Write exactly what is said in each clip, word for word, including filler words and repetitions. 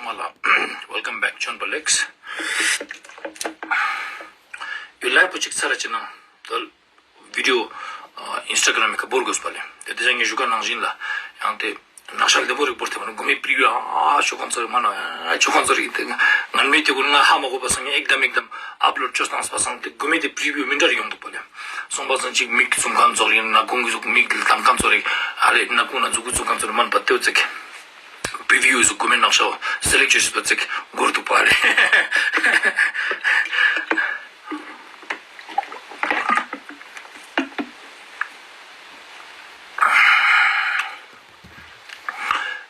ང་ལ་welcome back ཆོན་པ་ལེགས། ཡོད་ལའི་པོ་ཅིག་ཚར་ཅི་ན་ད་བི་ཌིའོ་ཨིན་སི་ཊ་གྷ་རམ་གི་བོར་དགོས་པ་ལས་དེ་དེ་ཚང་ངས་ཞུ་ག་ནང་བཞིན་ལ་ཡང་དེ་ནག་ཤ་ལྡེ་པོ་རིག་པོར་དེ་མ་ན་དགུ་མེད་པི་རི་ཝིའུ་ཨ་ཆོ་གང་ཚོ་རིག་མ་ན་ཨ་ཆོ་གང་ཚོ་རིག་དེ་ང་མེད་དེ་ཀུན་ང་ཧ་མ་གོ་བ་སང་ངས་ཨེག་དམ་ཨེག་དམ་ཨབ་ལོཌ་ཆོ་སྟངས་པ་སང་དེ་དགུ་མེད་དེ་པི་རི་ཝིའུ་མི་འདྲ་རིག་ཡོང་འདུག་པ་ལས་སོང་པ་སང་ཅིག་མིག་གི་ཚུམ་གང་ཚོ་རིག་ན་ཁུང་གི་ཟུག་མིག་གི་ལྟང་གང་ཚོ་རིག་ཨ་ལས་ན་ཁུང་ན་ཟུག་གི་ཚུམ་གང་ཚོ་རིག་མ་ན་པ་དེ་བ་ཚིག་པི་རི་ཝིའུ་ཟུག་དགུ་མེད་ནག་ཤོ་སེ་ལེག་ཅོ་ཤི་པ་ཚིག་གུར་དུ་པ་རེད།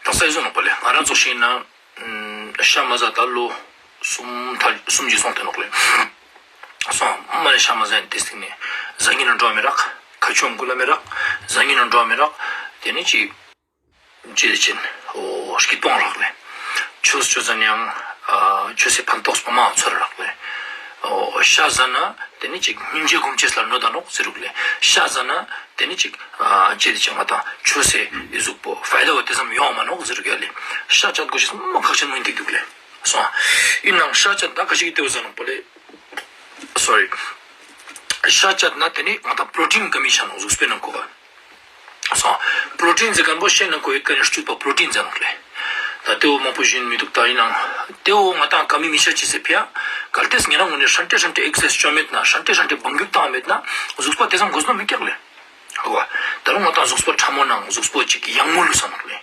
ད་ས་ཡི་བཟོ་ནོག་པ་ལས་ང་རང་ཚོ་ཤེས་ན་ཤ་མ་ཟ་ད་ལོ་གསུམ་ཐ་གསུམ་ཅིག་སོང་དེ་ནོག་ལས་སོང་མ་ལས་ཤ་མ་ཟ་ཡིན་དེ་སྟེང་ནས་ཟ་ཉིན་ན་འགྲོ་མི་རག་ཁ་ཆུང་ཀུ་ལ་མི་རག་ཟ་ཉིན་ན་འགྲོ་མི་རག་དེ་ནས་ཅི་ཅི་ལས་ཅན་ཨོ་སྐྱིད་སྤོང་རག་ལས་ཆོས་ཆོས་ཟ་ནས་ཡང་ཆོས་སེ་ཕན་ཐོགས་པ་མ་ཚོར་རག་ལས་ཨོ་ཤ་ཟ་ན་དེ་ནས་ཅིག་སྙིང་རྗེ་སྒོམ་ཆེས་ལ་གནོད་ད་ནོག་ཟེར་རུག་ལས་ཤ་ཟ་ན་དེ་ནས་ཅིག་ཅི་ལས་ཅན་ང་དང་ཆོས་སེ་ཨི་ཟུག་པོ་ཕའི་ད་བ་དེ་ཙམ་ཡོང་མ་ནོག་ཟེར་རུག་ཡ་ལས་ཤ་ཅད་དགོས་ཤེས་མ་ཁག་ཆེན་མིན་ཏིག་འདུག་ལས་སོང་ཨིན་ནང་ཤ་ཅད་ད་ཁ་ཤིག་གི་ལྟེ་བ་ཟ་ནོག་པ་ལས། སོ་རི། ཤ་བཅད་ན་དེ་ནི་ང་དང་པྲོ་ཊིན་ཀ་མི་ཆ་ནོག་གཟུགས་པོའི་ནང་ཁོ་ག་སོང་། པྲོ་ཊིན་ཟེར་མཁན་པོ་ཤའི་ནང་ཁོ་ཡོད་མཁན་ནི་བཅུད་པ་པྲོ་ཊིན་ཟེར་ནོག་ལེ། ད་ལྟེ་བོ་མང་པོ་བཞིན་མི་འདུག་ད་ཡིན་ནང་ལྟེ་བོ་ང་དང་ཀ་མི་མི་ཤ་ཅི་ཟེར་ཕི་ཡ། གལ་ཏེ་ངེད་རང་ངོས་ནས་ཧྲན་ཏེ་ཧྲན་ཏེ་ཨེག་སར་སའིཛ་བཅོ་མེད་ན་ཧྲན་ཏེ་ཧྲན་ཏེ་བང་རྒྱུག་བཏང་མེད་ན་གཟུགས་པོ་དེ་ཙམ་གོ་ནོ་མི་སྐྱག་ལེ། ཧ་གོ། ད་རུང་ང་དང་གཟུགས་པོ་ཕྲ་མོ་ནང་གཟུགས་པོ་ཅིག་ཡང་མོ་ལུས་ས་ནོག་ལེ།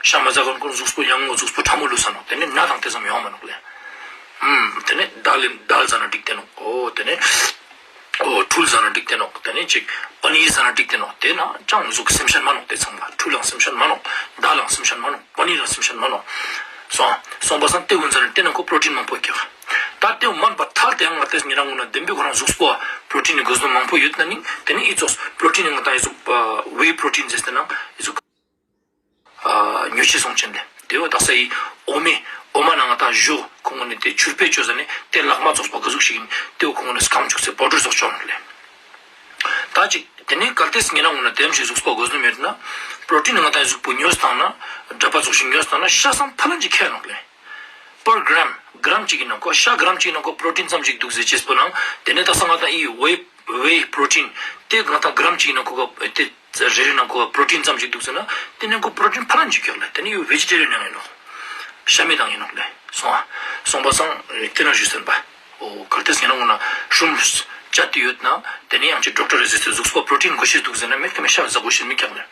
ཤ་མ་ཟ་གོན་ཀུན་གཟུགས་པོ་ཡང་མོ་གཟུགས་པོ་ཕྲ་མོ་ལུས་ས་ནོག་དེ་ནི་ན་དང་དེ་ཙམ་ཡོང་མ་ནོག་ལེ། ཨུམ། དེ་ནི་དཱལ་ལེན་དཱལ་ཟ་ན་འགྲིག་དེ་ནོག་འོ་དེ་ནི། འོ་ཁྲུལ་ཟ་ན་འགྲིག་དེ་ནོག་དེ་ནི་ཅིག་པ་ནིར་ཟ་ན་འགྲིག་དེ་ནོག་དེ་ན་ཅང་གཟུགས་སེམས་ཤན་མ་ནོག་དེ་ཚང་མ་ཁྲུལ་ལང་སེམས་ཤན་མ་ནོག་དཱལ་ལང་སེམས་ཤན་མ་ནོག་པ་ནིར་ལང་སེམས་ཤན་མ་ནོག་སོང་། སོང་པ་སང་ལྟེ་བོ་ཟ་ན་དེ་ནང་ཁོ་པྲོ་ཊིན་མང་པོ་ཀྱག་ད་ལྟེ་བོ་མན་པ་ཐལ་དེ་ཡང་ང་ལྟས་ཉེ་རང་ངོ་ན་བདེན་པའི་ཁོ་རང་གཟུགས་པོ་པྲོ་ཊིན་ནི་གོ་ཟོ་མང་པོ་ཡོད་ན་ནི་དེ་ནི་ཨི་ཙོགས་པྲོ་ཊིན་ནི་ང་དང་ཨི་ཙོགས་ཝེ་པྲོ་ཊིན་ཟེར་ཏེ་ན་ཨི་ཙོགས་ཉོ་ཆེ་སོང་ཆེན་ལེ། དེ་བོ་དག་ས་ཡི་འོ་མའི་འོ་མ་ན་ང་དང་ཞོ་ཁོང་ངོ་ནི་དེ་ཆུར་པེ་ཅོ་ཟ་ནི་དེ་ལག་མ་ཙོགས་པ་ག་ཟུག་ཞིག་ཡིན་དེ་བོ་ཁོང་ངོ་ནི་སྐམ་བཅུག་སེ་པའུ་ཌར་ཙོགས་ཅོ་ནོག་ལེ། ད་ཅིག་དེ་ནས་གལ་ཏེ་ངེད་རང་ངོ་ན་དེམ་ཞིག་གཟུགས་པོ་གོ་ཟོ་མེད་ན་པྲོ་ཊིན་ནི་ང་དང་གཟུགས་པོ་ཉོས་བཏང་ན་འདྲ་པ་ཙོགས་ཤིག་ཉོས་བཏང་ན་ཤ་སང་ཕ་ལན་གྱི་ཁྱད་ནོག་ལེ། པར་གྲམ་གྲམ་གཅིག་གི་ནང་ཁོ་ཤ་གྲམ་གཅིག་ནང་ཁོ་པྲོ་ཊིན་ཙམ་ཞིག་འདུག་ཟེར་ཅེས་པོ་ནང་དེ་ནས་ད་ས་ང་དང་ཨི་ཝེ་ཝེ་པྲོ་ཊིན་དེ་ང་དང་གྲམ་གཅིག་ནང་ཁོ་ག་དེ་རེ་རེ་ནང་ཁོ་ག་པྲོ་ཊིན་ཙམ་ཞིག་འདུག་ཟེར་ན་དེ་ནས་ཁོ་པྲོ་ཊིན་ཕ་ལན་ཅིག་ཀྱག་ལེ། དེ་ནས་ཡོ་ཝེ་ཇི་ཊེ་རི་ཡན་ཡང་ཡིན་ནོག་ཤ་མེད་དང་ཡིན་ནོག་ལེ། སོང་ཨ། སོང་པ་སང་དེ་ན་ཞུ་སེམས་པ། ཨོ་གལ་ཏེ་ངེད་རང་ངོ་ན་ཧྲུམ་བཅད་དེ་ཡོད་ན་དེ་ནས་ཡང་ཅིག་ཌོག་ཊར་རེ་ཟེར་ཏེ་གཟུགས་པོ་པྲོ་ཊིན་དགོས་ཤེས་འདུག་ཟེར་ན་མེད་ཁ་མེད་ཤ་ཟ་དགོས་ཤེས་མི་ཀྱག་ལེ།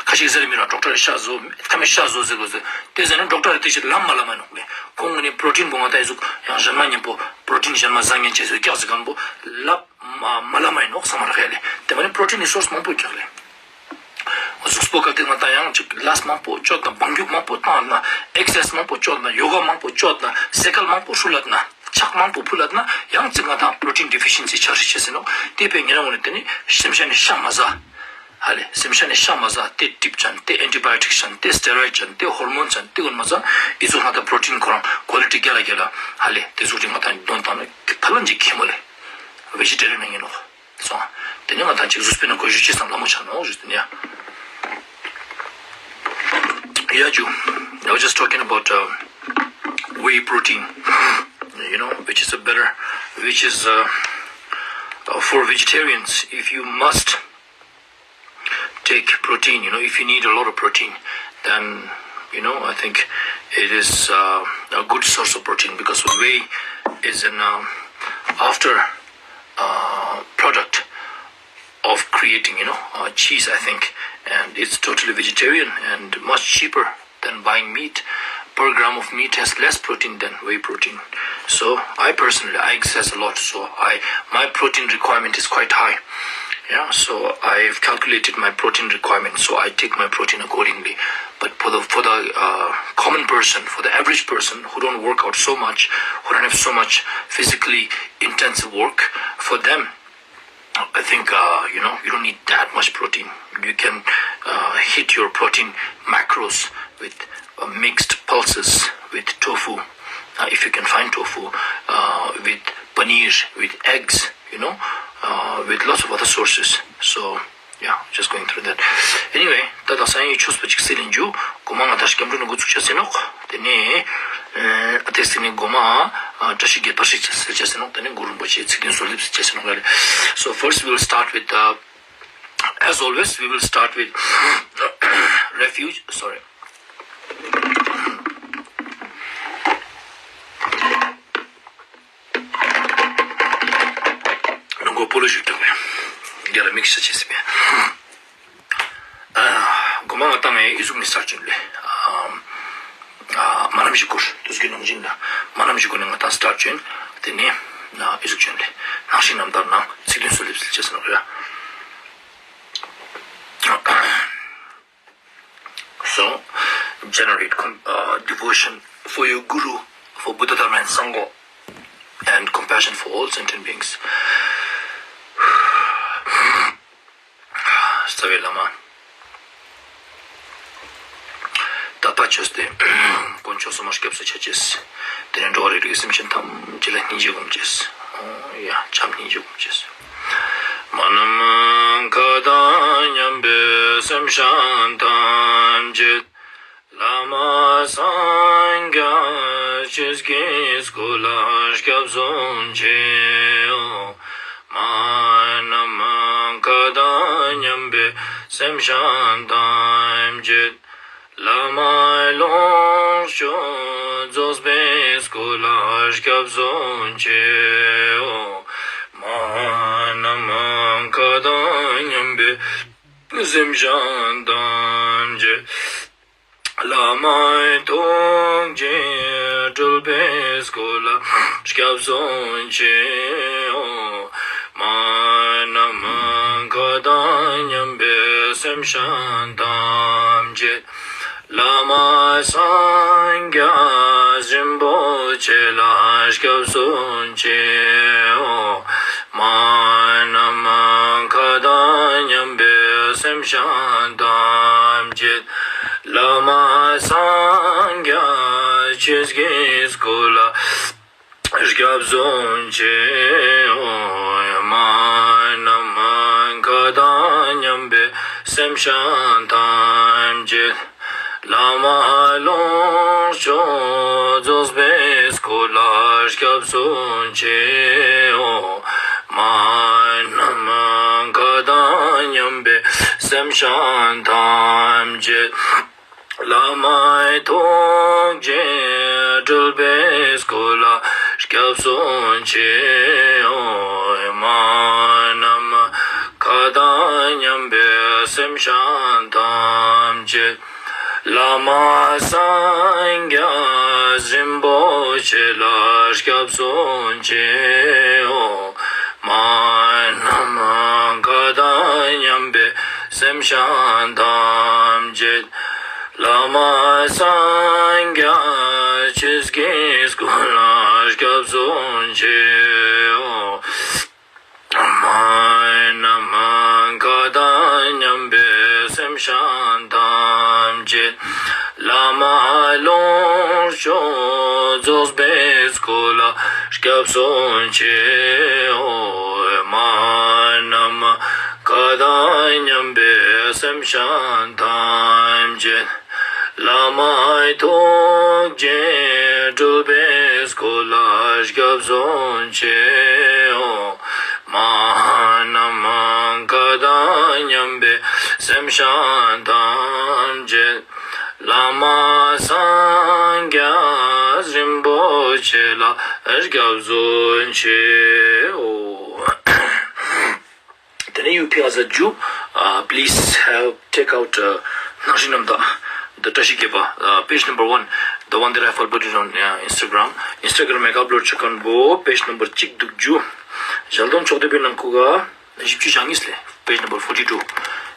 ཁ་ཤས་ཟེར་མི་ར་ཌོག་ཊར་ཤ་ཟོ་མེད་ཁ་མེད་ཤ་ཟོ་ཟེར་དགོས་ཟེར་དེ་ཟེར་ན་ཌོག་ཊར་རེ་དེ་ཞིག་ལམ་མ་ལ་མ་ནོག་ལེ། ཁོང་ངོ་ནས་པྲོ་ཊིན་པོ་ང་ད་ཡི་གཟུགས་ཡང་གཞན་མ་མཉམ་པོ་པྲོ་ཊིན་གཞན་མ་ཟ་ཉན་ཆེ་ཟོ་ཀྱག་ཟེར་གང་པོ་ལབ་མ་མ་ལ་མ་ཡིན་ནོག་ས་མ་ར་ཧེ་ལེ། དེ་མ་ནི་པྲོ་ཊིན་ནི་སོར་སི་མང་པོ་ཀྱག་ལེ། གཟུགས་པོ་ག་དེ་ང་དང་ཡང་ཅིག་ལས་མང་པོ་ཅོད་དང་བང་རྒྱུག་མང་པོ་བཏང་ན་ཨེག་སར་སའིཛ་མང་པོ་ཅོད་ན་ཡོ་ག་མང་པོ་ཅོད་ན་སེ་ཀལ་མང་པོ་ཧྲུལ་ལད་ན་ཕྱག་མང་པོ་ཕུལ་ལད་ན་ཡང་ཅིག་ང་དང་པྲོ་ཊིན་ཌི་ཕི་ཤན་སི་ཆགས་ཤིག་བྱེད་སྲིད་ནོག་དེ་བས་ཉེ་རང་ངོ་ནས་དེ་ནི་སེམས་ཤ་ནི་ཤ་མ་ཟ། ཧ་ལེ་སེམས་ཤ་ནི་ཤ་མ་ཟ་དེ་ཏྲིབ་ཅན་དེ་ཨན་ཊི་བྷ་ཡོ་ཊིག་ཅན་དེ་སི་ཊེ་རོ་ཡིཌ་ཅན་དེ་ཧོར་མོན་ཅན་དེ་ཀུན་མ་ཟ་ཨི་ཚོ་ང་དང་པྲོ་ཊིན་ཁོ་རང་ཀོ་ལི་ཊི་རྒྱ་ལ་རྒྱ་ལ་ཧ་ལེ་དེ་ཟུག་ཅིག་ང་དང་འདོན་བཏང་ན་ཕ་ལན་ཅིག་ཁེ་མོ་ལེ། ཝེ་ཇི་ཊེ་རི་ཡན་ཡིན་ནོག་སོང་། དེ་ནས་ང་དང་ཅིག་གཟུགས་པོའི་ནང་གོ་ཞུ་ཅི་ཙམ་ལ་མོ་ཆ་ནོག་ཞུ་དེ་ནས། Yeah, Ju. I was just talking about uh, whey protein, you know, which is a better, which is uh, uh, for vegetarians. If you must take protein, you know, if you need a lot of protein, then you know, I think it is uh, a good source of protein because whey is an um, after uh, product of creating, you know, uh, cheese, I think, and it's totally vegetarian and much cheaper than buying meat. Per gram of meat has less protein than whey protein. So I personally, I exercise a lot, so I my protein requirement is quite high. Yeah, so I've calculated my protein requirement, so I take my protein accordingly. But for the for the uh, common person, for the average person who don't work out so much, who don't have so much physically intensive work, for them, I think uh, you know you don't need that much protein. You can uh, hit your protein macros with uh, mixed pulses with tofu, uh, if you can find tofu, uh, with paneer, with eggs, you know, uh, with lots of other sources. So yeah, just going through that. Anyway, ད་ད་སང་ཡི་ཆུ་སྤུ་ཅིག་སི་ལིན་ཇུ་གོ་མ་ང་ད་སྐྱམ་འགྲོ་ནི་འགོ་ཚུགས་ཆ་སེ་ནོག་དེ་ནས། ཨ་དེ་སྲིད་ནས་མགོ་མ་ཨ་བཀྲ་ཤིས་བརྒྱད་པར་ཞིག་ཟེར་བྱས་ཟེར་ནོ། དེ་ནས་གུ་རུ་རིན་པོ་ཆེ་ཚིག་བདུན་གསོལ་འདེབས་ཟེར་བྱས་ཟེར་ནོ་ག་ལེ། So first we will start with the, as always, we will start with refuge, sorry. ནང་གོ་པོ་ལོ་ཞིག་དྲངས་པས། རྒྱ་ལ་མིག་ཤ་ཆེ་སྲིད་པས། མགོ་མ་ང་ཏང་ངའི་ཨི་ཟུག་ནི་སར་བྱོན་ལེ། མ་ནམ་ཞིག་གུར་དུས་ཀྱི་ནང་བཞིན་ལ་མ་ནམ་ཞིག་གུར་ནི་ང་ཏང་སྟར་བྱོན། དེ་ནས་ཨི་ཟུག་བྱོན་ལེ། ནང་བཞིན་རྣམ་ཐར་ནང་ཚིག་བདུན་གསོལ་འདེབས་ཟེར་བྱས་ཟེར་ནོ་རེད། So, generate com- uh, devotion for your Guru, for Buddha, Dharma, and Sangha, and compassion for all sentient beings. རྩ་བའི་བླ་མ། དད་པ་ཆོས་ཏེ། དཀོན་མཆོག་གསུམ་མ་སྐྱབས་སུ་ཆ་ཅེས། དེ་ནས་འགྲོ་བ་རིགས་དྲུག་གི་སེམས་ཅན་ཐམས་ཅད་ལ་སྙིང་རྗེ་སྒོམ་ཅེས། ཡ་བྱམས་སྙིང་རྗེ་སྒོམ་ཅེས། མ་ནམ་མཁའ་དང་མཉམ་པའི་སེམས་ཅན་ཐམས་ཅད། བླ་མ་སངས་རྒྱས་ཆོས་ཀྱི་སྐུ་ལ་སྐྱབས་སུ་མཆིའོ། མ་ནམ་མཁའ་དང་མཉམ་པའི་སེམས་ཅན་ཐམས་ཅད། བླ་མ་ལོངས་སྤྱོད་རྫོགས་པའི་སྐུ་ལ་སྐྱབས་སུ་མཆིའོ། མ་ནམ་མཁའ་དང་མཉམ་པའི་སེམས་ཅན་ཐམས་ཅད། བླ་མ་ཐུགས་རྗེ་སྤྲུལ་པའི་སྐུ་ལ་སྐྱབས་སུ་མཆིའོ། མ་ནམ་མཁའ་དང་མཉམ་པའི་སེམས་ཅན་ཐམས་ཅད། བླ་མ་སངས་རྒྱས་རིན་པོ་ཆེ་ལ་སྐྱབས་སུ་མཆིའོ། མ་ནམ་མཁའ་དང་མཉམ་པའི་སེམས་ཅན་ཐམས་ཅད། བླ་མ་སངས་རྒྱས་ཆོས་ཀྱི་སྐུ་ལ་སྐྱབས་སུ་མཆིའོ། མ་ནམ་མཁའ་དང་མཉམ་པའི་སེམས་ཅན་ཐམས་ཅད། བླ་མ་ལོངས་སྤྱོད་རྫོགས་པའི་སྐུ་ལ་སྐྱབས་སུ་མཆིའོ། མ་ནམ་མཁའ་དང་མཉམ་པའི་སེམས་ཅན་ཐམས་ཅད། བླ་མ་ཐུགས་རྗེ་སྤྲུལ་པའི་སྐུ་ལ་སྐྱབས་སུ་མཆིའོ། མ་ནམ་མཁའ་དང་མཉམ་པའི་སེམས་ཅན་ཐམས་ཅད། བླ་མ་སངས་རྒྱས་རིན་པོ་ཆེ་ལ་སྐྱབས་སུ་མཆིའོ། མ་ནམ་མཁའ་དང་མཉམ་པའི་སེམས་ཅན་ཐམས་ཅད། བླ་མ་སངས་རྒྱས་ཆོས་ཀྱི་སྐུ་ལ་སྐྱབས་སུ་མཆིའོ། མ་ནམ་མཁའ་དང་མཉམ་པའི་སེམས་ཅན་ཐམས་ཅད། བླ་མ་ལོངས་སྤྱོད་རྫོགས་པའི་སྐུ་ལ་སྐྱབས་སུ་མཆིའོ། མ་ནམ་མཁའ་དང་མཉམ་པའི་སེམས་ཅན་ཐམས་ཅད། བླ་མ་ཐུགས་རྗེ་སྤྲུལ་པའི་སྐུ་ལ་སྐྱབས་སུ་མཆིའོ། མ་ནམ་མཁའ་དང་མཉམ་པའི་སེམས་ཅན་ཐམས་ཅད། བླ་མ་སངས་རྒྱས་རིན་པོ་ཆེ་ལ་སྐྱབས་སུ་མཆིའོ། དེ་ནས you pick as a Jew, uh, please have take out, uh, ནང་བཞིན་རྣམ་དག the བཀྲ་ཤིས་བརྒྱད་པ, uh, page number one, the one that I uploaded on, uh, Instagram. Instagram ལ་ཨབ་ལོཌ་བྱེད་མཁན་པོ་page number གཅིག་འདུག་Jew. ཞལ་འདོན་ཕྱོགས་བསྡུས་པའི་ནང་ཁུལ་ག་བཞི་བཅུ་ཞེ་གཉིས་ལས། Page number forty two.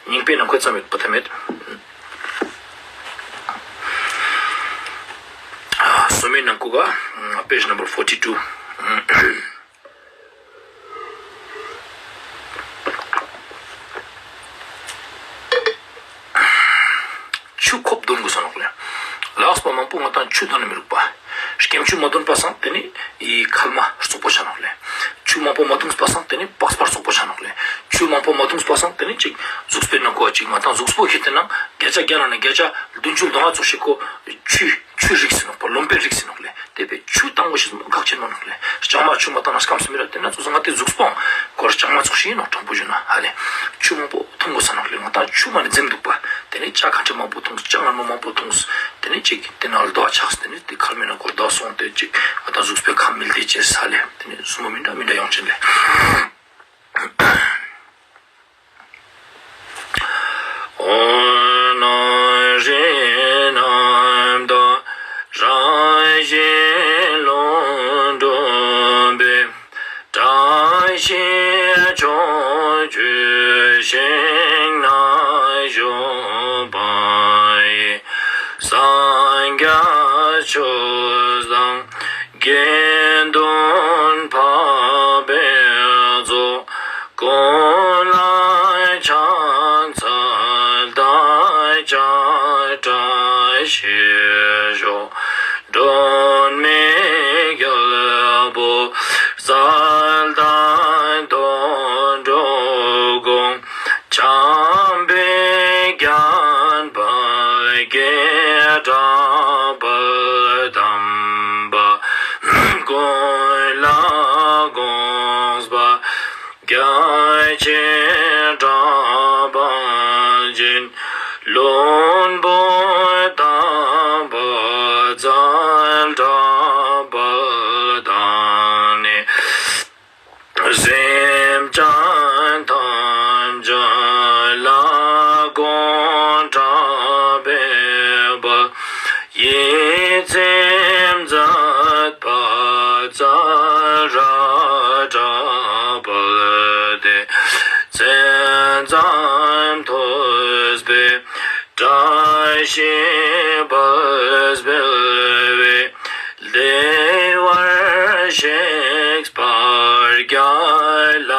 རྙིང་པའི་ནང་ཁུལ་ཙམ་ཡོད་པ་ཐ་མེད། སོ་མའི་ནང་ཁུལ་ག page number forty two. ཆུ་ཁོབ་འདོན་དགོས་ས་ནོག་ལེ། ལགས་པ་མང་པོ་ང་དང་ཆུ་འདོན་ནི་མི་རུག་པ། སྐྱེམ་ཆུ་མ་འདོན་པ་སང་དེ་ནི་ཡི་ཁལ་མ་བཙོག་པོ་ཆ་ནོག་ལེ། ཆུ་མང་པོ་མ་འཐུངས་པ་སང་དེ་ནི་པགས་པ་བཙོག་པོ་ཆ་ནོག་ལེ། ཆུ་མང་པོ་མ་འཐུངས་པ་སང་དེ་ནི་ཅིག་གཟུགས་པོའི་ནང་ཁོ་ཅིག་ང་དང་གཟུགས་པོ་ཁྱེར་ཏེ་ན་བརྒྱ་ཆ་བརྒྱ་ན་ནི་བརྒྱ་ཆ་བདུན་ཅུ་ལ་ཙོགས་ཤིག་ཁོ་ཆུ་ཆུ་རིགས་ཟེར་ནོག་པ། རློན་པའི་རིགས་ཟེར་ནོག་ལེ། ལྕང་མ་ཆུང་མ་བཏང་ན་སྐམ་སེ་མི་ར། དེ་ན་ཚོ་ང་དེ་གཟུགས་པོའང་སྐོར་ལྕང་མ་ཚོགས་ཤིག་ཡིན་ནོ། དྲང་པོ་བརྗོད་ན་ཧ་ལས་ཆུ་མང་པོ་འཐུང་དགོས་ས་ནོ་ལས། ང་ད་ཆུ་མ་ནི་འཛེམ་འདུག་པ། དེ་ནས་ལྕགས་ཁ་ཁྲི་མང་པོ་འཐུང་། ལྕགས་ང་མ་མང་པོ་འཐུང་། དེ་ནས་ཅིག་དེ་ན་ལ་རྡོ་ཆགས། དེ་ནས་དེ་ཁར་མེད་ན་སྐོར་ཟླ་སོང་སྟེ་ཅིག་ང་ད་གཟུགས་པོའི་ཁམས་མི་བདེ་ཅེས་ཧ་ལས། དེ་ནས་གཟུགས་པོ་མི་འདྲ་མི་འདྲ་ཡོང་ཅེས་ལས། འོ་ན་རི་རྣམས་དང་རང་བཞིན་ལྷུན་གྲུབ་པའི། བཀྲ་ཤིས་ཕྱོགས་བཅུའི་ཞིང་ན་བཞུགས་པ་ཡི། སངས་རྒྱས་ཆོས་དང་དགེ་འདུན་འཕགས་པའི་ཚོགས། ཀུན་ལ་ཕྱག་འཚལ་དང་བྱ་བཀྲ་ཤིས་ཤོག། སྒྲོན་མེ་རྒྱལ་པོ་རྩལ་དང་དོན་གྲུབ་དགོངས། འཇམ་དཔལ་བརྒྱད་པ་དགྱེས་གྲགས་དཔལ་དམ་པ། ཀུན་ལ་དགོངས་པ་རྒྱ་ཆེན་གྲགས་པ་ཅན། ལྷུན་པོ་དམ་པ་རྩལ་གྲགས་དཔལ་དང་ནི། སེམས་ཅན་ཐམས་ཅད་ལ་དགོངས་གྲགས་པའི་དཔལ། ཡིད་ཚིམ་མཛད་པ་རྩལ་རབ་གྲགས་དཔལ་ཏེ། མཚན་ཙམ་ཐོས་པས་བཀྲ་ཤིས་པ་སྤེལ་བའི། བདེ་བར་གཤེགས་པ་རྒྱལ་ལ་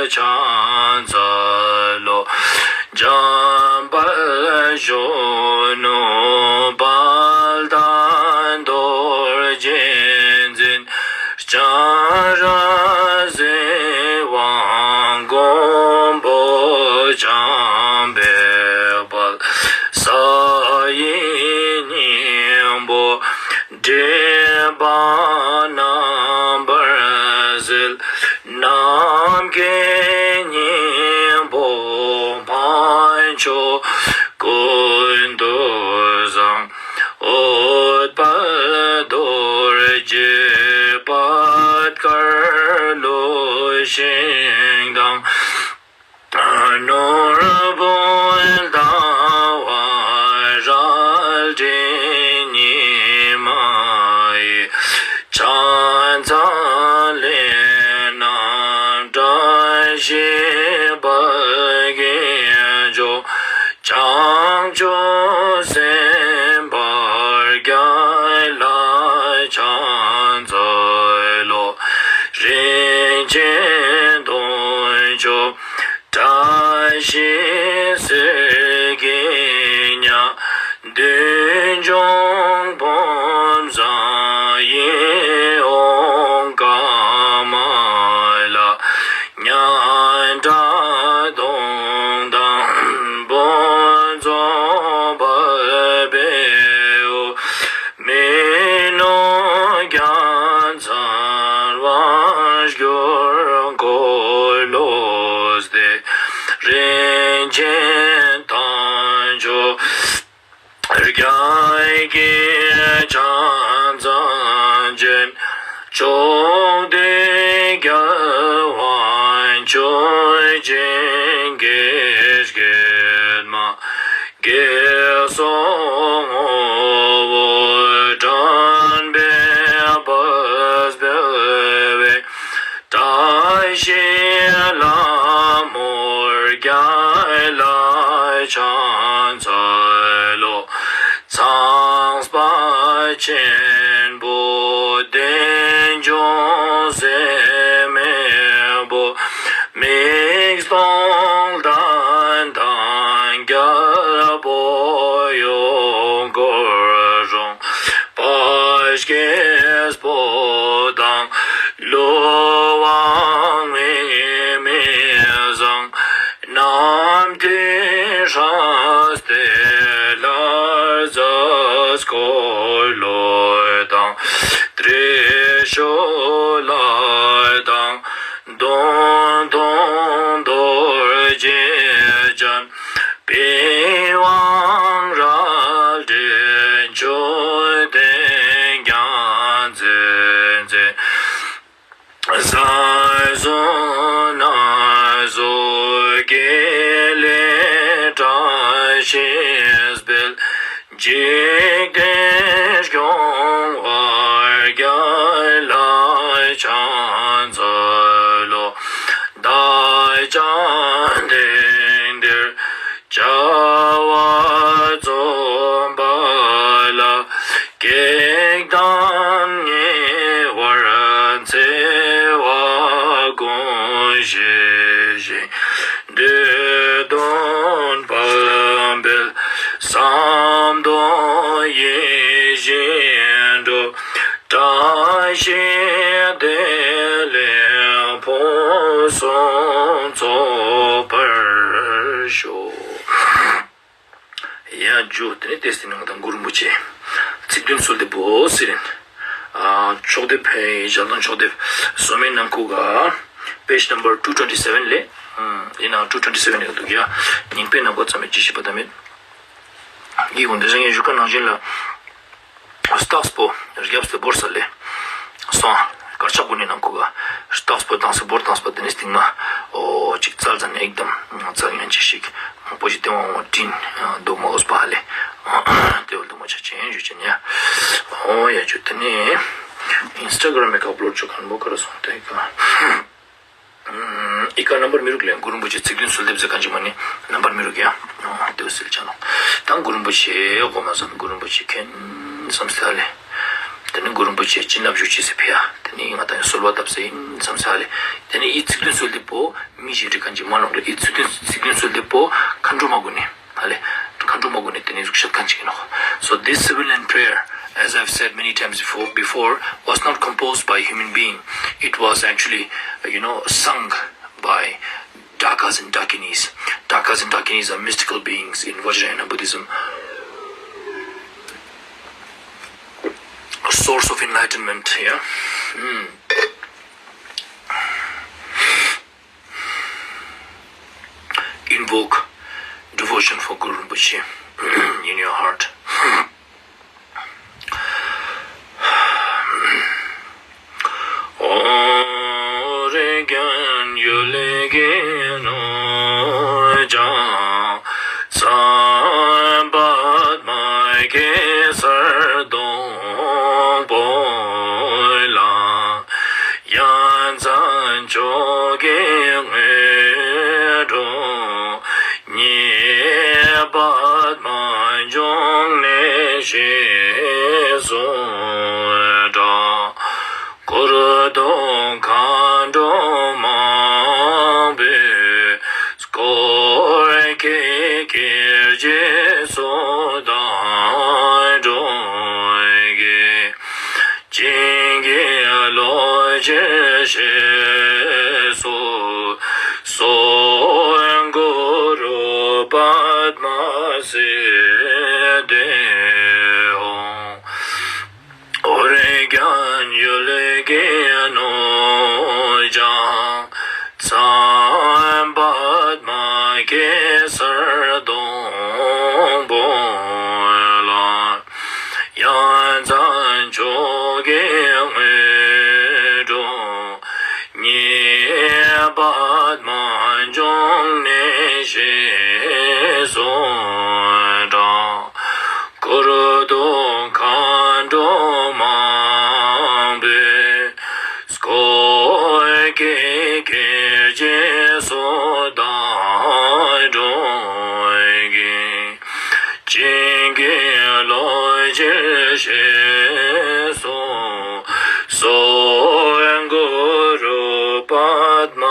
ཕྱག་འཚལ་ལོ། འཇམ་དཔལ་གཞོན་ནུ་དཔལ་ལྡན་རྡོ་རྗེ་འཛིན། སྤྱན་རས་གཟིགས་དབང་མགོན་པོ་འཇམ་དཔལ་དཔལ། ས་ཡི་སྙིང་པོ་འབྲེལ་པ་རྣམ་པར་སེལ། ནམ་མཁའི་སྙིང་པོ་འཕགས་མཆོག་ཀུན་ཏུ་བཟང་། འོད་དཔལ་རྡོ་རྗེ་པད་དཀར་ལུས་ཤིང་དང་། ནོར་བུ་ཟླ་བ་རལ་གྲི་ཉི་མ་ཡི། ཕྱག་འཚལ་ལས་རྣམས་བཀྲ་ཤིས་པ་དགེ་སྦྱོར། བྱང་ཆུབ་སེམས་དཔའ་རྒྱལ་ལ་ཕྱག་འཚལ་ལོ། རིན་ཆེན་དུང་ཕྱུར་བཀྲ་ཤིས་གསེར་གྱི་ཉ། བདུད་འཇོམས་བུམ་བཟང་ཡིད་འོང་ཀ་མ་ལ། སྙན་གྲགས་དུང་དང་དཔུང་ཚོགས་པའི་དབུས། མི་ནུབ་རྒྱ་མཚོར་དབང་བསྒྱུར་འཁོར་ལོ་སྡེ། རིན་ཆེན་དང་ཕྱུར་རྒྱལ་གྱི་ཕྱག་འཚལ་ཅན། ཕྱོགས་དུས་རྒྱལ་བ་མཆོད་ཅིང་དགྱེས་བསྐྱེད་མ། དགེ་སོགས་ངོ་བོ་དྲན་པའི་དཔལ་སྤེལ་བའི། བཀྲ་ཤིས་ལྷ་མོ་རྒྱལ་ལ་ཕྱག་འཚལ་ལོ། ཚངས་པ་ཆེན་པོ་བདེ་འབྱུང་སྲེད་མེད་པོ། མིག་སྟོང་ལྡན་དང་རྒྱལ་པོ་ཡུལ་འཁོར་རོང་། པ་སྐྱེས་པོ་དང་ཀླུ་དབང་མིག་མི་བཟང་། རྣམ་ཐོས་སྲས་དེ་ལྷར་མཛད་འཁོར་ལོ་དང་། ཏྲེ་ཤོ་ འཇིག་རྟེན་སྐྱོང་བར་རྒྱལ་ལ་ཕྱག་འཚལ་ལོ། བདག་ཀྱང་དེང་འདིར་བྱ་བ་རྩོམ་པ་ལ། བགེགས་དང་ཉེ་བར་འཚེ་བ་ཀུན་ཞི་ཞིང་། བདུད་དང་བག་ཕེབས་བསམ་དོན་ཡིད་བཞིན་འགྲུབ། བཀྲ་ཤིས་བདེ་ལེགས་ཕུན་སུམ་ཚོགས་པར་ཤོག། ཡ་ཇུ། དེ་ནས་ཏེས་ཏེ་ནང་དང་གུ་རུ་རིན་པོ་ཆེ་ཚིག་བདུན་གསོལ་འདེབས་པོ་ཟེར་ཨིན། ཨ་ཕྱོགས་སྡེབ་ཕན་ཡོན་ཞལ་ལུང་ཕྱོགས་སྡེབ་སོ་མའི་ནང་ཁུག་ག་page number two twenty seven ལས། ཨ་ཡིན་ན་two twenty seven ལས་འདུག་ཡ། ཉིན་པའི་ནང་པ་ཙམ་ཡང་ཅི་ཞིག་པ་དམ་མེད། ཡིག་གུང་དེ་ཟེར་ངས་ཞུ་ཁ་ནང་བཞིན་ལ། རྟགས་པོ་རྒྱབ་སྟེ་བོར་ས་ལས། སོང་། དཀར་ཆག་གུ་ནས་ནང་ཁུག་ག་རྟགས་པོ་བཏང་སྟེ་བོར་བཏང་སྟེ་དེ་ནས་སྟེང་ན། ཨོ་ཅིག་ཙལ་ཙ་ནས་ཨེག་དམ་ཙལ་ཡན་ཆེ་ཞིག་མང་པོ་ཞིག་དེ་བང་བང་དྲིན་འདུག་མ་འོས་པ་ལས། དེ་བ་འདུག་མ་ཆ་ཆེན་ཞུ་ཆེན་ཡ། ཨོ་ཡ་ཇུ། དེ་ནས་Instagram་ཨེ་ཀ་ཨབ་ལོཌ་ཆོག་མཁན་པོ་ག་རེ་སོང་དེ་ག་ཨི་ཀ་རྣམ་པར་མི་རུག་ལས་གུ་རུ་རིན་པོ་ཆེ་ཚིག་བདུན་གསོལ་འདེབས་ཟེར་གང་ཅི་མ་ནི་རྣམ་པར་མི་རུག་ཡ། ཨོ་དེ་བ་སིལ་ཆ་ལོ། ད་གུ་རུ་རིན་པོ་ཆེ་གོ་མ་ཟ་ན་གུ་རུ་རིན་པོ་ཆེ་མཁྱེན་བསམ་སྟེ་ལས། དེ་ནས་གུ་རུ་རིན་པོ་ཆེ་བྱིན་རླབས་ཞུ་ཅེས་སི་ཕི་ཡ། དེ་ནས་ང་ད་ཡང་གསོལ་བ་བཏབ་སྟེ་ཡིན་བསམ་སྟེ་ལས། དེ་ནས་ཨི་ཚིག་བདུན་གསོལ་འདེབས་པོ་མི་ཞིག་རིག་གང་ཅི་མ་ནོག་ལས། ཨི་ཚིག་བདུན་ཚིག་བདུན་གསོལ་འདེབས་པོ་མཁའ་འགྲོ་མ་གུན་ནས་ཧ་ལས། མཁའ་འགྲོ་མ་གུན་ནས་དེ་ནས་རིག་ཤད་གང་ཅི་ཡིན་ནོག So this civilian prayer, as I've said many times before, before, was not composed by a human being. It was actually, you know, sung by Dakas and Dakinis. Dakas and Dakinis are mystical beings in Vajrayana Buddhism. Source of enlightenment, yeah? Hmm. Invoke devotion for Guru Rinpoche in your heart. ཨོ་རྒྱན་ཡུལ་གྱི་ནོར་བྱང་ཙམ་པདྨ་གེ་སར་སྡོང་པོ་ལ། ཡ་མཚན་མཆོག་གི་དངོས་གྲུབ་བརྙེས། པདྨ་འབྱུང་གནས་ཞེས་སུ་གྲགས། འཁོར་དང་མཁའ་འགྲོ་མང་པོས་བསྐོར་དགའི་གེགས་རྗེས་སུ་བདག་སྒྲོལ་གྱིས། བྱིན་གྱིས་རློབ་ཕྱིར་གཤེགས་སུ་གསོལ། གུ་རུ་པདྨ་སིདྡྷི་ཧཱུྃ། ཨོ་རྒྱན་ཡུལ་གྱི་ནོར་བྱང་ཙམ་པདྨ་གེ་སར་སྡོང་པོ་ལ། ཡ་མཚན་མཆོག་གི་དངོས་གྲུབ་བརྙེས། པདྨ་འབྱུང་གནས་ཞེས་སུ་གྲགས། འཁོར་དང་མཁའ་འགྲོ་མང་པོས་བསྐོར་དགའི་གེགས་རྗེས་སུ་བདག་སྒྲོལ་གྱིས། བྱིན་གྱིས་རློབ་ཕྱིར་གཤེགས་སུ་གསོལ། གུ་རུ་པདྨ་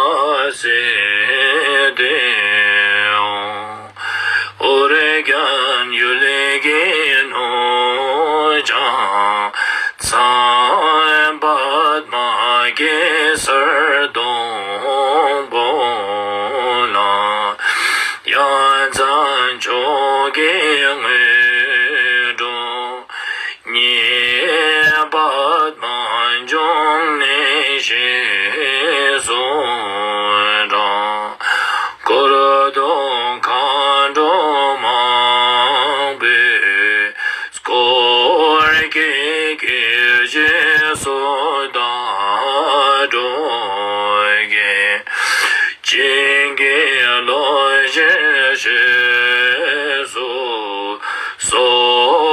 སིདྡྷི་ཧཱུྃ། ཨོ་རྒྱན་ཡུལ་གྱི་ནོར་བྱང་ཙམ་པདྨ་གེ་སར་སྡོང་པོ་ལ། ཡ་མཚན་མཆོག་གི་དངོས་གྲུབ་བརྙེས། པདྨ་འབྱུང་གནས་ཞེས་སུ་གྲགས། འཁོར་དང་མཁའ་འགྲོ་མང་པོས་བསྐོར་དགའི་གེགས་རྗེས་སུ་བདག་སྒྲོལ་གྱིས། བྱིན་གྱིས་རློབ་ཕྱིར་གཤེགས་སུ་གསོལ།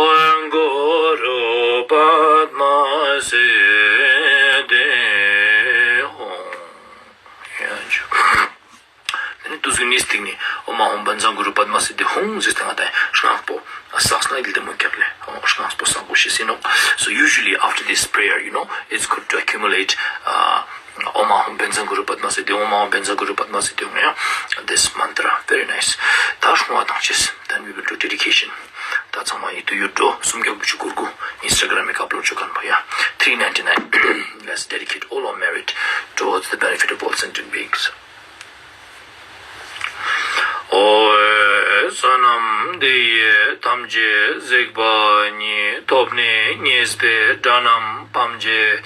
གུ་ནི་སྟེང་ནས་ཨོ་མ་ཧོམ་བཛྲ་གུ་རུ་པདྨ་སིདྡྷི་ཧཱུྃ་ཟེར་ཏེ་ང་ད་སྔགས་པོ་བསགས་ན་ཡིད་བདེ་མོ་ཁྱབ་ལེ། ཨོ་སྔགས་པོ་བསགས་དགོས་ཤེས་ཟིན་ནོ། So usually after this prayer, you know, it's good to accumulate, uh, ཨོ་མ་ཧོམ་བཛྲ་གུ་རུ་པདྨ་སིདྡྷི་ཧཱུྃ། ཨོ་མ་ཧོམ་བཛྲ་གུ་རུ་པདྨ་སིདྡྷི་ཧཱུྃ། Yeah, this mantra, very nice. ད་སྔོན་དང་ཅེས། Then we will do dedication. ད་ཚང་མ་ཡིད་དུ་ཡུལ་འགྲོ་སུམ་བརྒྱ་དགུ་བཅུ་གོ་དགུ་Instagram ལ་ཨབ་ལོཌ་བྱེད་མཁན་པོ་ཡ། Three ninety-nine. Let's dedicate all our merit towards the benefit of all sentient beings. ཨོ། བསོད་ནམས་འདི་ཡིས་ཐམས་ཅད་གཟིགས་པ་ཉིད། ཐོབ་ནས་ཉེས་པའི་དགྲ་རྣམས་ཕམ་བྱས་ཤིང་།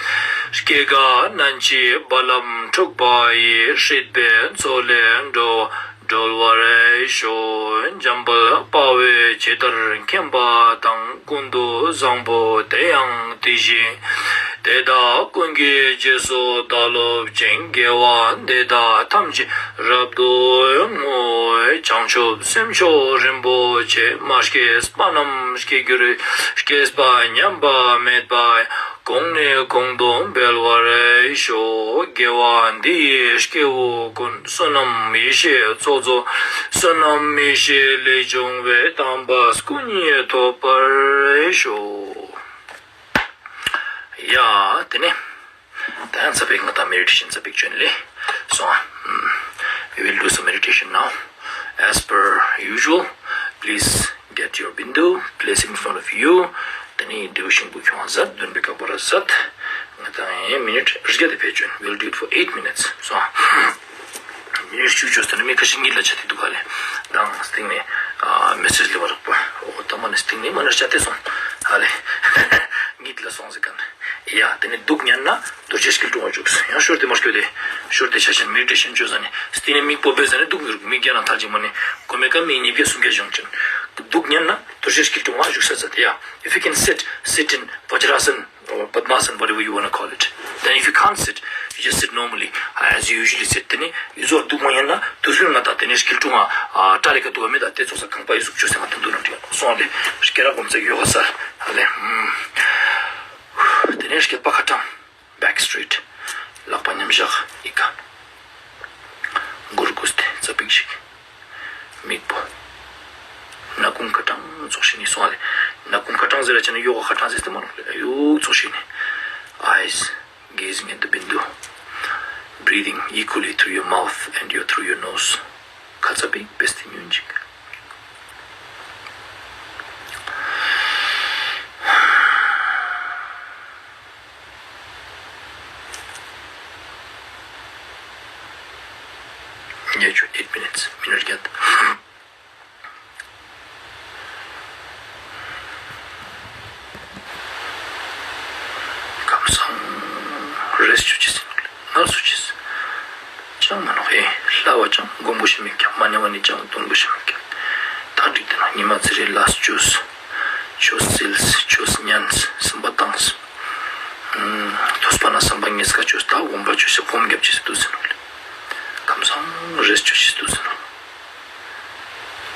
སྐྱེ་རྒ་ན་འཆིའི་རྦ་རླབས་འཁྲུགས་པ་ཡི། སྲིད་པའི་མཚོ་ལས་འགྲོ་བ་སྒྲོལ་བར་ཤོག། འཇམ་དཔལ་དཔའ་བོས་ཇི་ལྟར་མཁྱེན་པ་དང་། ཀུན་ཏུ་བཟང་པོ་དེ་ཡང་དེ་བཞིན་ཏེ། དེ་དག་ཀུན་གྱི་རྗེས་སུ་བདག་སློབ་ཅིང་། དགེ་བ་འདི་དག་ཐམས་ཅད་རབ་ཏུ་བསྔོ། བྱང་ཆུབ་སེམས་མཆོག་རིན་པོ་ཆེ། མ་སྐྱེས་པ་རྣམས་སྐྱེ་གྱུར་ཅིག། སྐྱེས་པ་ཉམས་པ་མེད་པ་གོང་ནས་གོང་དུ་འཕེལ་བར་ཤོག། དགེ་བ་འདི་ཡིས་སྐྱེ་བོ་ཀུན། བསོད་ནམས་ཡེ་ཤེས་ཚོགས་རྫོགས། བསོད་ནམས་ཡེ་ཤེས་ལས་བྱུང་བའི། དམ་པ་སྐུ་གཉིས་ཐོབ་པར་ཤོག། ཡ། དེ་ནས་ད་ཡང་ཚ་པིག་ང་དང་མེ་ཌི་ཊེ་ཤན་ཚ་པིག་བྱོན་ལེ། སོང་ཨ། We will do some meditation now. As per usual, please get your bindu, place in front of you. དེ་ནས་འདྲིའུ་ཤིང་བུ་ཁྱོང་ཟད། འདོན་པའི་ཀ་པོ་ར་ཟད། ང་དང་ཡང་མི་ནིཊ་བཞི་བརྒྱ་དེ་ཕེབས་བྱོན། We'll do it for eight minutes. སོང་ཨ། མི་ནིཊ་བཅུ་བཅོས་ཟེར་ན་མི་ཁ་ཤས་གཉིད་ལ་ཆ་དེ་འདུག་ག་ལེ། དང་སྟེང་ནས་ཨ་མེ་སེཇ་ལེ་བ་རག་པ། འོ་ད་མ་ནས་སྟེང་ནས་མ་ནས་ཆ་དེ་སོང་ཨ་ལེ། གཉིད་ལ་སོང་ཟེར་ག་ནས། ཡ་དེ་ནས་སྡུག་བསྔལ་ན་རྡོ་རྗེ་སྐྱིལ་ཀྲུང་བ་བཞུགས་སོ། ཡང་ཤོར་དེ་མ་སྐྱོ་དེ། ཤོར་དེ་ཆ་ཤན་མེ་ཌི་ཊེ་ཤན་བཅོས་ཟ་ནས་སྟེང་ནས་མིག་པོ་བེ་ཟ་ནས་སྡུག་མི་རུག་མིག་རྒྱ་ན་ཐར་ཅིག་མ་ནས་གོ་མེ་ཀ་མིག་ཉིས་བརྒྱ་སུམ་བརྒྱ་བྱུང་ཅན། སྡུག་བསྔལ་ན་རྡོ་རྗེ་སྐྱིལ་ཀྲུང་བ་བཞུགས་ས་ཟ་དེ་ཡ། If you can sit, sit in Vajrasana or Padmasana, whatever you wanna call it. Then if you can't sit, you just sit normally, uh, as you usually sit. དེ་ནས་ཡུལ་ཚོ་སྡུག་མ་ཡིན་ན་དུས་ཚོད་ང་དང་དེ་ནས་སྐྱིལ་ཀྲུང་ང་ཨ་ཏྲ་ལི་ཀ་འདུག་བ་མེད་ད་དེ་ཚོ་ས་ཁང་པ་ཡི་གཟུགས་ཆོས་སེ་ང་དང་འདུག་ན་འགྲིག་སོང་ལེ། སྐེ་རགས་སྒོམ་ཚེག་ཡོ་ག་སར་ཧ་ལེ། དེ་ནས་སྐེད་པ་ཁ་ཐང་། Back straight. ལག་པ་མཉམ་བཞག་ཡི་ག་མགུར་གུས་ཏེ་ཙ་པིག་ཞིག་མིག་པོ། སྣ་ཁུང་ཁ་ཐང་ཙོགས་ཤིག་ནི་སོང་ལེ། སྣ་ཁུང་ཁ་ཐང་ཟེར་ར་ཅེ་ན་ཡོ་ག་ཁ་ཐང་ཟེར་ཏེ་མ་ནོག་ལེ། ཡོ་ཙོགས་ཤིག་ནི། Eyes gazing at the bindu. Breathing equally through your mouth and your, through your nose. ཁ་ཙ་པིག་བེས་ཏེ་ཉོན་ཅིག་ཉེ་ཆུ་eight minutes, མི་ནཊ་བརྒྱད། ཁམས་བཟང་རེས་ཆུ་ཆེ་སིན་ངལ་སུ་ཆེ་སིན། ཅང་མ་ནོག་ཧེ། ལྷ་བ་ཅང་སྒོམ་དགོས་ཤེས་མེད་ཀྱང་མ་ཉལ་བ་ནི་ཅང་སྡོམ་དགོས་ཤེས་མེད་ཀྱང་། ད་འགྲིག་དེ་ན་ཉི་མ་ཚེ་རེ་ལ་སུ་ཆོས། ཆོས་སིལ་ཆོས་ཉན་སེམས་པ་བཏང་། ཐོས་པ་ན་བསམ་པ་ངེས་ཀ་ཆོས་ད་སྒོམ་པ་ཆོས་སེ་སྒོམ་རྒྱབ་ཆེ་སེ་དུ་ཟེར་ནོག་ལེ། ཁམས་བཟང་རེས་ཆུ་ཆེ་སེ་དུ་ཟེར་ནོག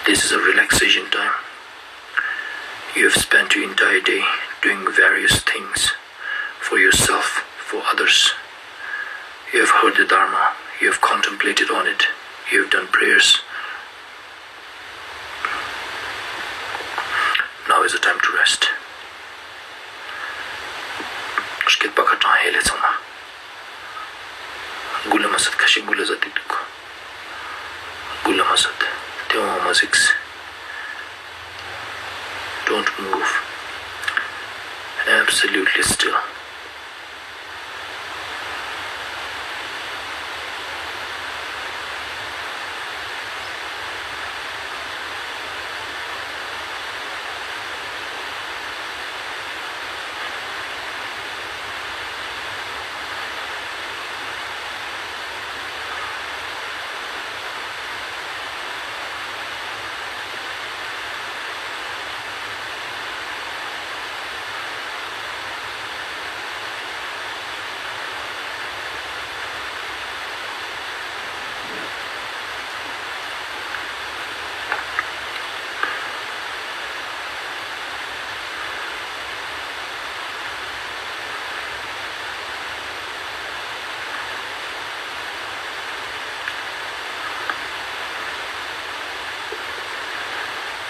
This is a relaxation time. You have spent your entire day doing various things for yourself, for others. You have heard the Dharma, you have contemplated on it, you have done prayers. Now is the time to rest. སྐེད་པ་ཁ་ཐང་ཧེ་ལེ་ཚང་མ། འགུལ་ལ་མ་ཟད། ཁ་ཤས་འགུལ་ལ་ཟ་དེ་འདུག་འགུལ་ལ་མ་ཟད། དེ་འོང་མ་གཟིགས། Don't move. Absolutely still.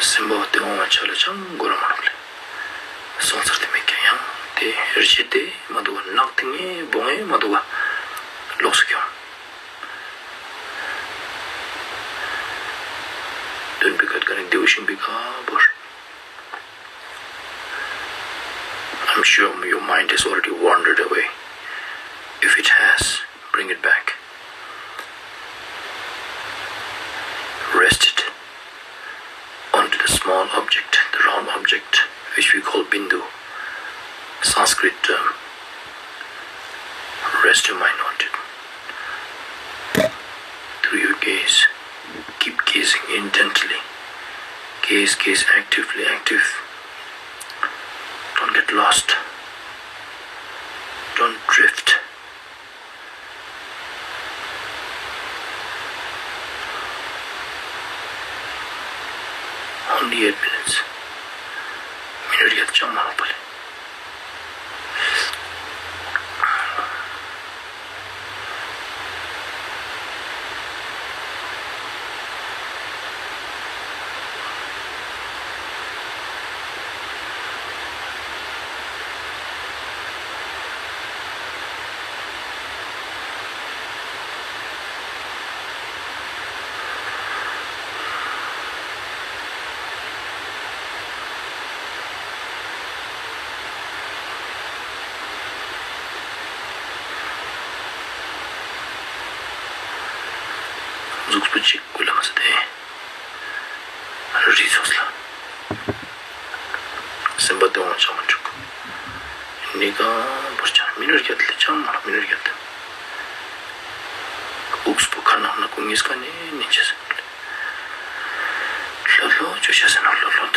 སེམས་པ་དེ་འོང་བ་ཆ་ལ་ཅང་གོ་ར་མ་ནོག་ལེ། སོང་ཚར་དེ་མེད་ཀྱང་ཡང་དེ་རི་ཆེ་དེ་མ་འདུག་ག་ནག་དེ་ངས་སྦོ་ངས་མ་འདུག་ག་ལོགས་སུ་ཀྱང་དོན་པའི་ཁ་ཀ་ནས་དེའུ་ཤིང་པའི་ཁ་བོར། I'm sure your mind has already wandered away. If it has, bring it back. Rest it onto the small object, the round object, which we call bindu, Sanskrit term. Rest your mind on it. Through your gaze, keep gazing intently. Gaze, gaze actively, active. Don't get lost. Don't drift. Only eight minutes. མི་ནི་ཊི་བརྒྱད་ཅང་མ་ལོག་པ་ལས། གཟུགས་པོ་གཅིག་ཀུན་ལ་མ་ཟད་དེ། རི་ཚོགས་ལ། སེམས་པ་དེ་འོང་ཆ་མ་འཇུག་ནི་གང་བོར་ཆ་མི་ནོར་རྒྱ་དེ་ལས་ཅང་མ་མི་ནོར་རྒྱ་དེ། འུགས་པོ་ཁ་ནག་ན་ཀུ་ངིས་ཀ་ནས་ནིན་ཆེ་སེམས་ལྷོད་ལྷོད་བཅོས་བྱ་ཟེར་ན་ལྷོད་ལྷོད།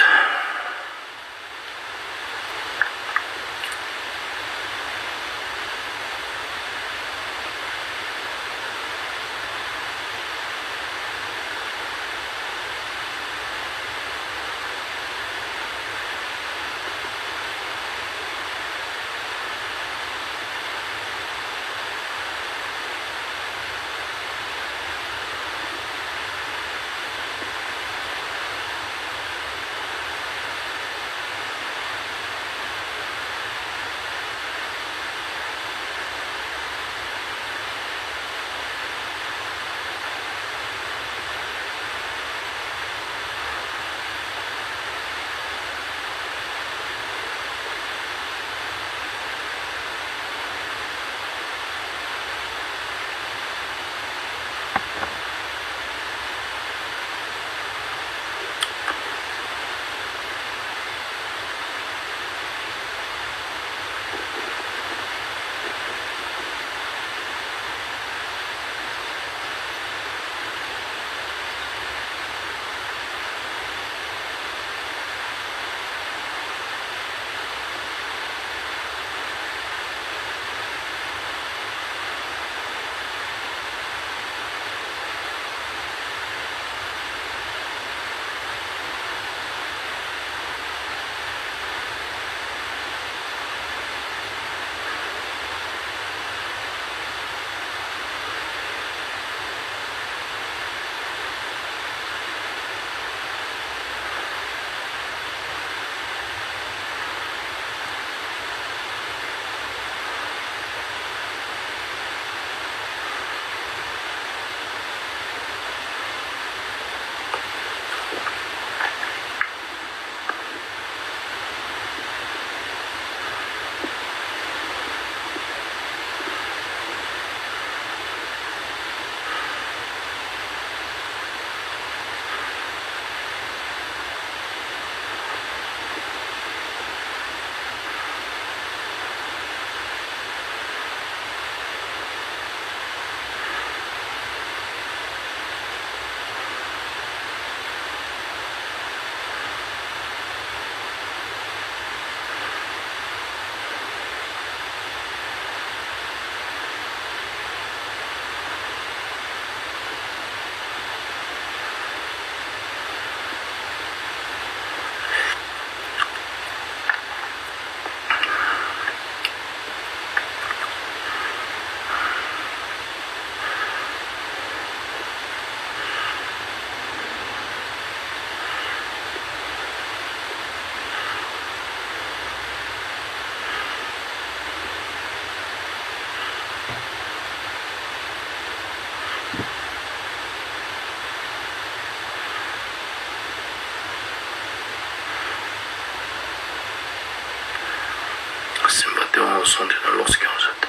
སོང་དེ་དང་ལོགས་སུ་ཀྱང་ཟད།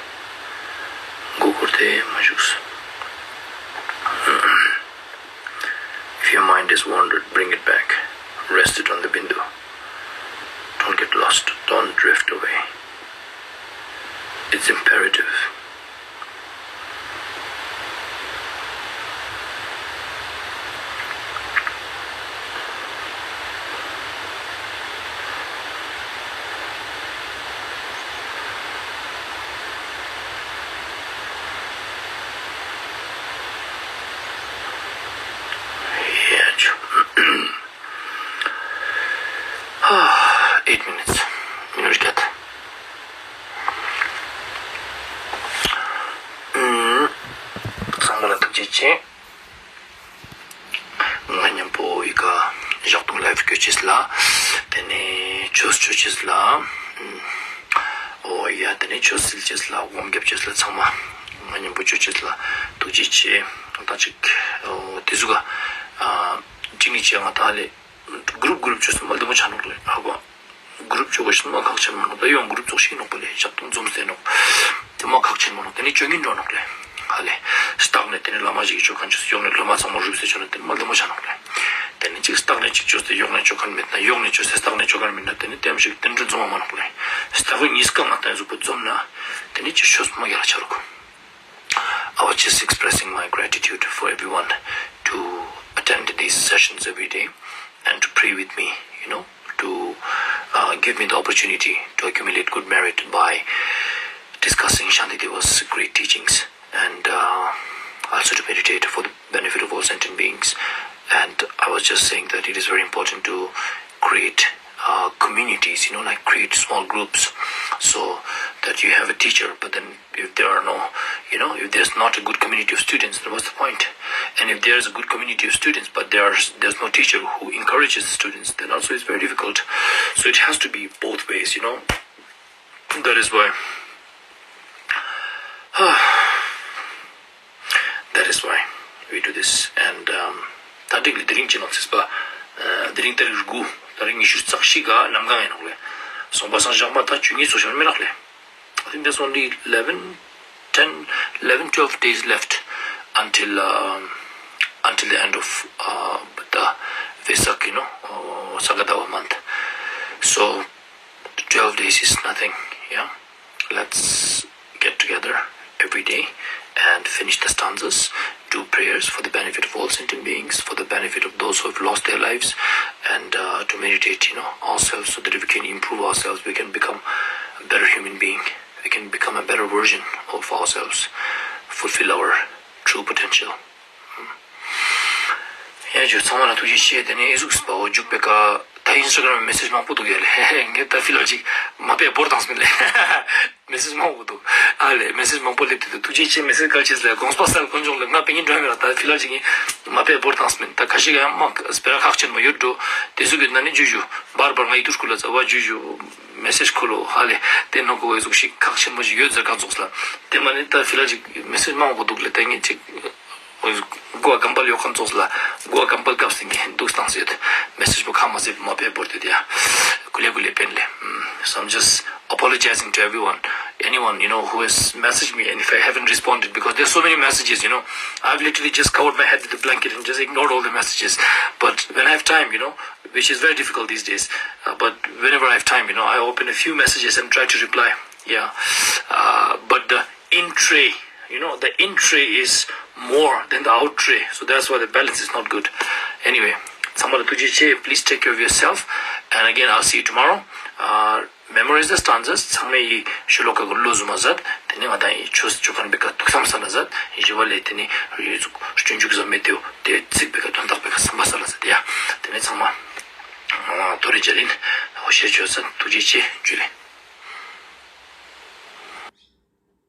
མགོ་སྐོར་དེ་མ་བཞུགས། If your mind is wandered, bring it back. Rest it on the bindu. Don't get lost. Don't drift away. It's imperative. Yeah, eight minutes. མི་ནུར་སྐད། ཚང་མ་ལ་ཐུགས་རྗེ་ཆེ། ང་མཉམ་པོ་ཡི་ག་ཞག་དུང་ལའིབ་སྐྱོད་ཅེས་ལ། དེ་ནས་ཆོས་སྤྱོད་ཅེས་ལ། ཨོ་ཡ་དེ་ནས་ཆོས་སིལ་ཅེས་ལ་སྒོམ་རྒྱབ་ཅེས་ལ་ཚང་མ་ང་མཉམ་པོ་སྤྱོད་ཅེས་ལ་ཐུགས་རྗེ་ཆེ། ད་ཅིག་ཨོ་དེ་ཟུག་ག་ཅིག་ནི་ཅེ་ང་ད་ལས། གུ་རུབ་གུ་རུབ་བཅོས་སོང་མ་བདེ་མོ་ཆགས་ནོག་ལེ། ཧ་གོ། གུ་རུབ་བཅོ་དགོས་ཤིག་མ་ཁག་ཆེན་མོ་ནོག་ད་ཡོང་གུ་རུབ་ཚོགས་ཤིག་ནོག་པ་ལེ། ཞབས་ཏོག་འཛོམས་སྟེ་ནོག་དེ་མ་ཁག་ཆེན་མོ་ནོག་དེ་ནི་བཅོ་ཉིན་འགྲོ་ནོག་ལེ། ཧ་ལེ། སྟག་ནས་དེ་ནི་བླ་མ་ཞིག་གིས་བཅོ་མཁན་བཅོས་སོང་ཡོང་ནས་སློབ་མ་ཚང་མ་རུབ་སེ་བཅོ་ན་དེ་ནི་མ་བདེ་མོ་ཆགས་ནོག་ལེ། དེ་ནི་གཅིག་སྟག་ནས་གཅིག་བཅོས་ཏེ་ཡོང་ནས་བཅོ་མཁན་མེད་ན་ཡོང་ནས་བཅོས་སེ་སྟག་ནས་བཅོ་མཁན་མེད་ན་དེ་ནི་དེམ་ཞིག་དེ་འདྲ་འཛོམས་མ་མ་ནོག་ལེ། སྟག་གི་ཉིས་ཀ་ང་ད་ཡ་ཟུག་པོ་འཛོམས་ན་དེ་ནི་ཅི་ཆོས་མ་རྒྱ་ལ་ཆ་རུག I was just expressing my gratitude for everyone to attend these sessions every day and to pray with me, you know, to uh, give me the opportunity to accumulate good merit by discussing Shanti Deva's great teachings and uh, also to meditate for the benefit of all sentient beings. And I was just saying that it is very important to create uh, communities, you know, like create small groups so that you have a teacher, but then if there are no, you know, if there's not a good community of students, then what's the point? And if there's a good community of students, but there's there's no teacher who encourages the students, then also it's very difficult. So it has to be both ways, you know. That is why. That is why we do this. And um, ད་འགྲིག་ལེ། དེ་རིང་ཅི་ནོག་ཚེས་པ། དེ་རིང་ཏ་རིག་དགུ། ཏ་རིག་ཉི་ཤུ་རྩ་བཞི་ག་ནམ་གང་ཡིན་ནོག་ལེ། སོང་པ་སང་ཞག་མ་ད་བཅུ་གཉིས་ཚོ་ཞོར་མི་ནོག་ལེ། I think there's only eleven, ten, eleven, twelve days left until um, until the end of uh, the Vesak, you know, uh, Sagadava month. So twelve days is nothing, yeah. Let's get together every day and finish the stanzas, do prayers for the benefit of all sentient beings, for the benefit of those who have lost their lives, and uh, to meditate, you know, ourselves so that we can improve ourselves, we can become a better human being, we can become a better version of ourselves, fulfill our true potential. ཡ་ཇོ་ཚང་མ་ལ་ཐུགས་རྗེ་ཆེ། དེ་ནས་ཨེ་ཟུག་སི་པའོ་འཇུག་པའི་ཀ་ད་ཨིན་སི་ཊ་གྷ་རམ་མེ་སེ་ཇི་མང་པོ་འདུག་ཡ་ལེ། ཧེ་ཧེ། ངས་ད་ཕི་ལ་ཅིག་མ་པའི་བོར་བཏང་སོང་ལེ། མེ་སེ་ཇི་མང་པོ་འདུག་ཨ་ལེ། མེ་སེ་ཇི་མང་པོ་སླེབས་དུས་ཐུགས་རྗེ་ཆེ། མེ་སེ་ཇི་གལ་ཆེ་ལེ། དགོངས་པ་སལ་དཀོན་མཆོག་ལེ། ང་དཔེ་ཉིན་འགྲོ་མེད་ར། ད་ཕི་ལ་ཅིག་ངས་མ་པའི་བོར་བཏང་སོང་མེད། ད་ཁ་ཤས་ཀ་ཡང་མ་སྤེ་ར་ཁག་ཆེན་མོ་ཡོད་འགྲོ། དེ་ཚོ་གི་ན་ནི་ཇུ་ཇུ་བར་བར་ང་ཡི་ཏུར་ཁུ་ལ་ཙ་བ་ཇུ་ཇུ་མེ་སེ་ཇི་ཁུ་ལོ་ཧ་ལེ། དེ་ནོ་ཁོ་ཨེ་ཟུག་ཞིག་ཁག་ཆེན་མོ་ཞིག་ཡོད་ཟེར་ག་ཙོགས་ལ། དེ་མ་ནི་ད་ཕི་ལ་ཅིག་མེ་སེ་ཇི་མང་པོ་འདུག་ལེ། ད་ངས་ཅིག་གོ་བ་གམ་པལ་ཡོད་ཁན་ཙོགས་ལ་གོ་བ་གམ་པལ་སྐབས་སེ་ངས་འདུག་སྟངས་ཟེར་ཏེ་མེ་སེ་ཇི་པོ་ཁ་མ་ཟེར་མ་པའི་བོར་ཏེ་དེ་ཡ་ཀུ་ལེ་ཀུ་ལེ་པེན་ལེ། So I'm just apologizing to everyone, anyone, you know, who has messaged me, and if I haven't responded, because there's so many messages, you know, I've literally just covered my head with a blanket and just ignored all the messages. But when I have time, you know, which is very difficult these days, uh, but whenever I have time, you know, I open a few messages and try to reply. Yeah, uh, but the in tray, you know, the in tray is more than the out tray, so that's why the balance is not good. Anyway, ཚང་མ་ལ་ཐུགས་རྗེ་ཆེ། Please take care of yourself, and again, I'll see you tomorrow. Uh, memorize the stanzas. ཚང་མས་ཡི་ཤོ་ལོ་ཀ་གི་བློ་བཟུང་མ་ཟད། དེ་ནས་ང་དང་ཡི་ཆོས་ཆོ་མཁན་པའི་ཀ་ཐུགས་བསམ་ས་ལ་ཟད། ཡི་ཞི་བ་ལས་དེ་ནས་ཡི་ཚུགས་སྤྱོད་འཇུག་ཟམ་མེད་དེའོ་དེ་ཚིག་པའི་ཀ་དོན་དག་པའི་ཀ་བསམ་པ་ས་ལ་ཟད། དེ་ཡ་དེ་ནས་ཚང་མ་ཐོ་རེ་ཇ་ལིན་ཧོ་ཤེར་ཆོས་ས་ཐུགས་རྗེ་ཆེ། ཇུ་ལེ།